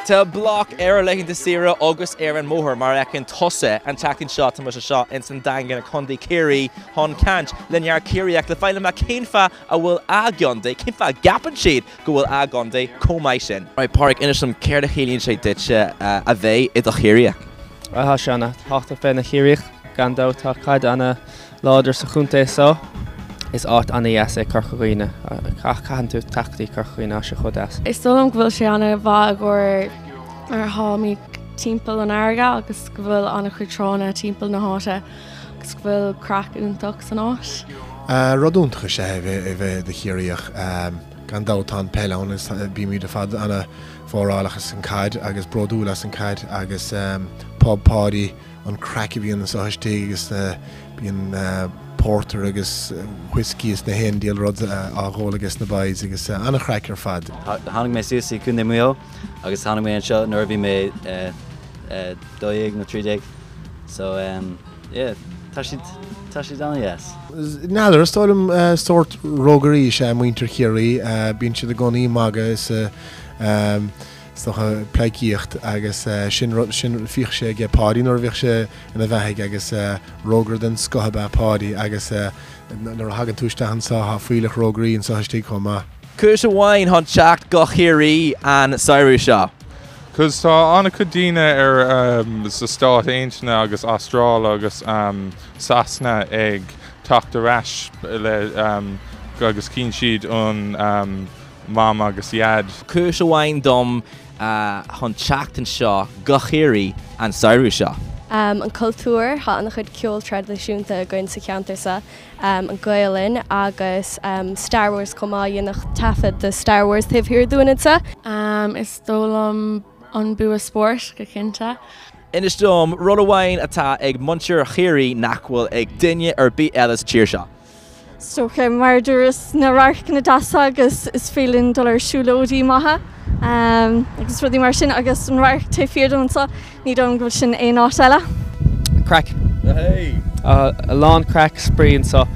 Tá bloc ar laethanta saoire agus ar an mbóthar mar a fheiceann tusa an tseachtain seo tá muid anseo ins an Daingean i Contae Ciarraí chun caint le neart Ciarraíoch le fáil amach cén fáth a bhfuil a gcontae, cén fáth a gceapann siad go bhfuil a gcontae chomh maith sin. Right, Pádraig, inis dom céard a chiallaíonn sé duitse a bheith i do Chiarraíoch? Tá sé ana thábhachtach bheith ina Chiarraíoch, gan dabht. Tá caid ana láidir sa chontae so. Is áit ana dheas é Corca Dhuibhne. Caitheann tú teacht go dtí Corca Dhuibhne, tá sé chomh deas. Is dóigh liom go bhfuil sé ana mhaith i gcomhair mar táimid timpeall an fharraige agus go bhfuil ana chuid tránna timpeall na háite agus go bhfuil craic iontach san áit. Rud iontach is ea é a bheith i do Chiarraíoch. Gan dabht tá an peil ann agus bímid ar fad ana mhórálach as an caid agus bródúil as an caid agus Pub Páidí, an craic a bhíonn anso istigh agus bíonn pórtar agus whiskey is na haon diabhal rud á dh'ól ages na boys agus an-chraic ar fad. Tháinig mé suas i Contae Mhaigh Eo agus tháinig mé anseo nuair a bhí mé 12 nó 13 so yeah tá siad tá siad an-dheas. N'fheadar, is dóigh liom sórt rógairí is ea muintir Chiarraí, bíonn siad i gcónaí ag magadh is is dócha pleidhcíocht agus sin rud, sin, bhíodh sé aige Páidí nuair a bhíodh sé ina bheathaidh agus rógaire den scoth ab ea Páidí agus nuair a thagann tú isteach anseo tá fuílleach rógairí anseo istigh chomh maith. Cúis amháin chun teacht go Chiarraí an samhradh seo. Cos tá an-chuid daoine ar sa Stáit Aontaithe agus Astráil agus Sasana ag teacht ar ais le agus chíonn siad an Mam agus Dhaid. Cúis amháin dom chun teacht anseo go Chiarraí an samhradh seo. An cultúr, tá an-chuid ceol traidisiúnta againn sa cheantar seo, an Ghaelainn agus Star Wars chomh maith, dhéanadh taifead de Star Wars taobh thiar dúinn anseo. Is dóigh liom an bua spóirt, go cinnte. Inis dom rud amháin atá ag muintir Chiarraí nach bhfuil ag duine ar bith eile sa tír seo. Is dócha, mar a dúras, na radharcanna deasa agus is féidir linn dul ar siúlóidí maithe agus rudaí mar sin agus an radharc taobh thiar dom anseo, ní dóigh liom go bhfuil sin aon áit eile. Craic. A lán craic, spraoi anseo.